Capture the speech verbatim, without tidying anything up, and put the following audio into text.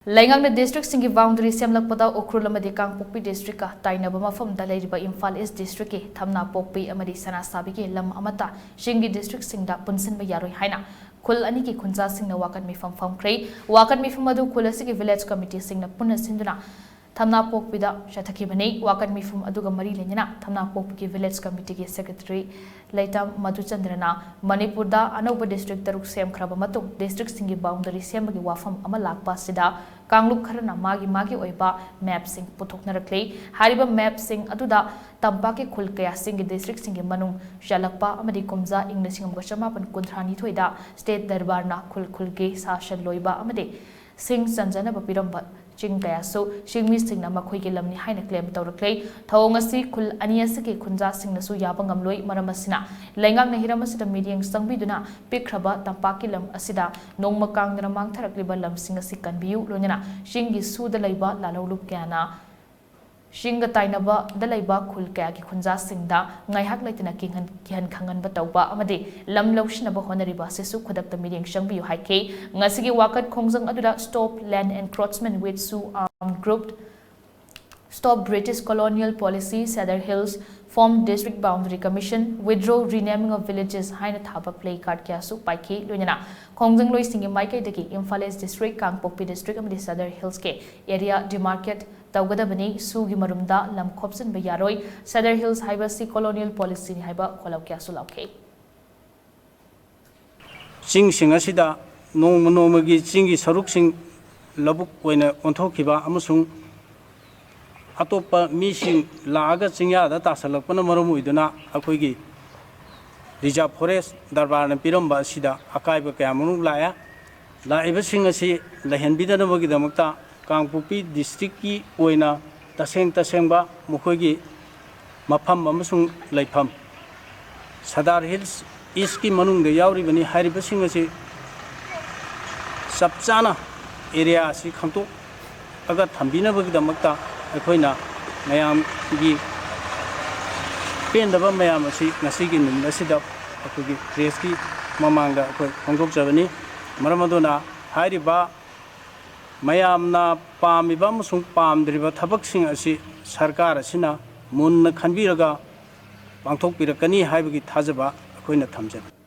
ꯂꯩꯉꯥꯛꯅ districtꯁꯤꯡꯒꯤ boundary ꯁꯦꯝꯂꯛꯄꯗ ꯎꯈ꯭ꯔꯨꯜ ꯑꯃꯗꯤ ꯀꯥꯡꯄꯣꯛꯄꯤ districtꯀ ꯇꯥꯏꯅꯕ ꯃꯐꯝꯗ ꯂꯩꯔꯤꯕ ꯏꯝꯐꯥꯜ East districtꯀꯤ ꯊꯝꯅꯥꯄꯣꯛꯄꯤ ꯑꯃꯗꯤ ꯁꯅꯥꯁꯥꯕꯤꯒꯤ ꯂꯝ ꯑꯃꯠꯇ ꯆꯤꯡꯒꯤ districtꯁꯤꯡꯗ ꯄꯨꯟꯁꯤꯟꯕ ꯌꯥꯔꯣꯏ ꯍꯥꯏꯅ ꯈꯨꯜ ꯑꯅꯤꯒꯤ ꯈꯨꯟꯖꯥꯁꯤꯡꯅ ꯋꯥꯀꯠ ꯃꯤꯐꯝ ꯐꯝꯈ꯭ꯔꯦ꯫ ꯋꯥꯀꯠ ꯃꯤꯐꯝ ꯑꯗꯨ ꯈꯨꯜ ꯑꯁꯤꯒꯤ village committeeꯁꯤꯡꯅ ꯄꯨꯟꯅ ꯁꯤꯟꯗꯨꯅ ꯊꯝꯅꯥꯄꯣꯛꯄꯤꯗ ꯆꯠꯊꯈꯤꯕꯅꯤ꯫ ꯋꯥꯀꯠ ꯃꯤꯐꯝ ꯑꯗꯨꯒ ꯃꯔꯤ ꯂꯩꯅꯅ ꯊꯝꯅꯥꯄꯣꯛꯄꯤꯒꯤ village committeeꯒꯤ secretary ꯂꯩꯇꯥꯝ ꯃꯙꯨꯆꯟꯗ꯭ꯔꯅ ꯃꯅꯤꯄꯨꯔꯗ ꯑꯅꯧꯕ district ꯇꯔꯨꯛ ꯁꯦꯝꯈ꯭ꯔꯕ ꯃꯇꯨꯡ districtꯁꯤꯡꯒꯤ boundary ꯁꯦꯝꯕꯒꯤ ꯋꯥꯐꯝ ꯑꯃ ꯂꯥꯛꯄ ꯑꯁꯤꯗ ꯀꯥꯡꯂꯨꯞ ꯈꯔꯅ ꯃꯥꯒꯤ ꯃꯥꯒꯤ ꯑꯣꯏꯕ mapꯁꯤꯡ ꯄꯨꯊꯣꯛꯅꯔꯛꯂꯤ꯫ ꯍꯥꯏꯔꯤꯕ mapꯁꯤꯡ ꯑꯗꯨꯗ ꯇꯝꯄꯥꯛꯀꯤ ꯈꯨꯜ ꯀꯌꯥꯁꯤꯡꯒꯤ districtꯁꯤꯡꯒꯤ ꯃꯅꯨꯡ ꯆꯜꯂꯛꯄ ꯑꯃꯗꯤ ꯀꯨꯝꯖꯥ ꯏꯪ ꯂꯤꯁꯤꯡ ꯑꯃꯒ ꯆꯃꯥꯄꯟ ꯀꯨꯟꯊ꯭ꯔꯥ ꯅꯤꯊꯣꯏꯗ state ꯗꯔꯕꯥꯔꯅ ꯈꯨꯜ ꯈꯨꯜꯒꯤ ꯁꯥꯁꯟ ꯂꯣꯏꯕ ꯑꯃꯗꯤ ꯁꯤꯡ ꯆꯟꯖꯅꯕ ꯄꯤꯔꯝꯕ ꯆꯤꯡ ꯀꯌꯥꯁꯨ ꯆꯤꯡꯃꯤꯁꯤꯡꯅ ꯃꯈꯣꯏꯒꯤ ꯂꯝꯅꯤ ꯍꯥꯏꯅ claim ꯇꯧꯔꯛꯂꯦ꯫ ꯊꯧꯑꯣꯡ ꯑꯁꯤ ꯈꯨꯜ ꯑꯅꯤ ꯑꯁꯤꯒꯤ ꯈꯨꯟꯖꯥꯁꯤꯡꯅꯁꯨ ꯌꯥꯕ ꯉꯝꯂꯣꯏ꯫ ꯃꯔꯝ ꯑꯁꯤꯅ ꯂꯩꯉꯥꯛꯅ ꯍꯤꯔꯝ ꯑꯁꯤꯗ ꯃꯤꯠꯌꯦꯡ ꯆꯪꯕꯤꯗꯨꯅ ꯄꯤꯛꯈ꯭ꯔꯕ ꯇꯝꯄꯥꯛꯀꯤ ꯂꯝ ꯑꯁꯤꯗ ꯅꯣꯡꯃ ꯀꯥꯡꯗꯅ ꯃꯥꯡꯊꯔꯛꯂꯤꯕ ꯂꯝꯁꯤꯡ ꯑꯁꯤ ꯀꯟꯕꯤꯌꯨ꯫ ꯂꯣꯏꯅꯅ ꯆꯤꯡꯒꯤ ꯁꯨꯗ ꯂꯩꯕ ꯂꯥꯂꯧꯂꯨꯞ ꯀꯌꯥꯅ ꯆꯤꯡꯒ ꯇꯥꯏꯅꯕꯗ ꯂꯩꯕ ꯈꯨꯜ ꯀꯌꯥꯒꯤ ꯈꯨꯟꯖꯥꯁꯤꯡꯗ ꯉꯥꯏꯍꯥꯛ ꯂꯩꯇꯅ ꯀꯤꯍꯟ-, ꯀꯤꯍꯟ ꯈꯪꯍꯟꯕ ꯇꯧꯕ ꯑꯃꯗꯤ ꯂꯝ ꯂꯧꯁꯤꯟꯅꯕ ꯍꯣꯠꯅꯔꯤꯕ ꯑꯁꯤꯁꯨ ꯈꯨꯗꯛꯇ ꯃꯤꯠꯌꯦꯡ ꯆꯪꯕꯤꯌꯨ ꯍꯥꯏꯈꯤ꯫ ꯉꯁꯤꯒꯤ ꯋꯥꯀꯠ ꯈꯣꯡꯖꯪ ꯑꯗꯨꯗ Stop Land Encroachment with Sioux Armed Group, Stop British Colonial Policy, Sadar Hills, Form District Boundary Commission, Withdraw Renaming of Villages ꯍꯥꯏꯅ ꯊꯥꯕ placard ꯀꯌꯥꯁꯨ ꯄꯥꯏꯈꯤ꯫ ꯂꯣꯏꯅꯅ ꯈꯣꯡꯖꯪꯂꯣꯏꯁꯤꯡꯒꯤ ꯃꯥꯏꯀꯩꯗꯒꯤ ꯏꯝꯐꯥꯜ East district, ꯀꯥꯡꯄꯣꯛꯄꯤ district ꯑꯃꯗꯤ Sadar Hillsꯀꯤ area demarcate ꯇꯧꯒꯗꯕꯅꯤ, ꯁꯨꯒꯤ ꯃꯔꯨꯝꯗ ꯂꯝ ꯈꯣꯞꯆꯤꯟꯕ ꯌꯥꯔꯣꯏ, Sadar Hills ꯍꯥꯏꯕꯁꯤ colonial policyꯅꯤ ꯍꯥꯏꯕ ꯈꯣꯜꯂꯥꯎ ꯀꯌꯥꯁꯨ ꯂꯥꯎꯈꯤ꯫ ꯆꯤꯡꯁꯤꯡ ꯑꯁꯤꯗ ꯅꯣꯡꯃ ꯅꯣꯡꯃꯒꯤ ꯆꯤꯡꯒꯤ ꯁꯔꯨꯛꯁꯤꯡ ꯂꯧꯕꯨꯛ ꯑꯣꯏꯅ ꯑꯣꯟꯊꯣꯛꯈꯤꯕ ꯑꯃꯁꯨꯡ ꯑꯇꯣꯞꯄ ꯃꯤꯁꯤꯡ ꯂꯥꯛꯑꯒ ꯆꯤꯡꯌꯥꯗ ꯇꯥꯁꯜꯂꯛꯄꯅ ꯃꯔꯝ ꯑꯣꯏꯗꯨꯅ ꯑꯩꯈꯣꯏꯒꯤ reserve forest ꯗꯔꯕꯥꯔꯅ ꯄꯤꯔꯝꯕ ꯑꯁꯤꯗ ꯑꯀꯥꯏꯕ ꯀꯌꯥ ꯃꯔꯨꯝ ꯂꯥꯛꯑꯦ꯫ ꯂꯥꯛꯏꯕꯁꯤꯡ ꯑꯁꯤ ꯂꯩꯍꯟꯕꯤꯗꯅꯕꯒꯤꯗꯃꯛꯇ ꯀꯥꯡꯄꯣꯛꯄꯤ districtꯀꯤ ꯑꯣꯏꯅ ꯇꯁꯦꯡ ꯇꯁꯦꯡꯕ ꯃꯈꯣꯏꯒꯤ ꯃꯐꯝ ꯑꯃꯁꯨꯡ ꯂꯩꯐꯝ Sadar Hills Eastꯀꯤ ꯃꯅꯨꯡꯗ ꯌꯥꯎꯔꯤꯕꯅꯤ꯫ ꯍꯥꯏꯔꯤꯕꯁꯤꯡ ꯑꯁꯤ ꯆꯞ ꯆꯥꯅ area ꯑꯁꯤ ꯈꯪꯗꯣꯛꯑꯒ ꯊꯝꯕꯤꯅꯕꯒꯤꯗꯃꯛꯇ ꯑꯩꯈꯣꯏꯅ ꯃꯌꯥꯝꯒꯤ ꯄꯦꯟꯗꯕ ꯃꯌꯥꯝ ꯑꯁꯤ ꯉꯁꯤꯒꯤ ꯅꯨꯃꯤꯠ ꯑꯁꯤꯗ ꯑꯩꯈꯣꯏꯒꯤ pressꯀꯤ ꯃꯃꯥꯡꯗ ꯑꯩꯈꯣꯏ ꯐꯣꯡꯗꯣꯛꯆꯕꯅꯤ꯫ ꯃꯔꯝ ꯑꯗꯨꯅ ꯍꯥꯏꯔꯤꯕ ꯃꯌꯥꯝꯅ ꯄꯥꯝꯃꯤꯕ ꯑꯃꯁꯨꯡ ꯄꯥꯝꯗ꯭ꯔꯤꯕ ꯊꯕꯛꯁꯤꯡ ꯑꯁꯤ ꯁꯔꯀꯥꯔ ꯑꯁꯤꯅ ꯃꯨꯟꯅ ꯈꯟꯕꯤꯔꯒ ꯄꯥꯡꯊꯣꯛꯄꯤꯔꯛꯀꯅꯤ ꯍꯥꯏꯕꯒꯤ ꯊꯥꯖꯕ ꯑꯩꯈꯣꯏꯅ ꯊꯝꯖꯔꯤ꯫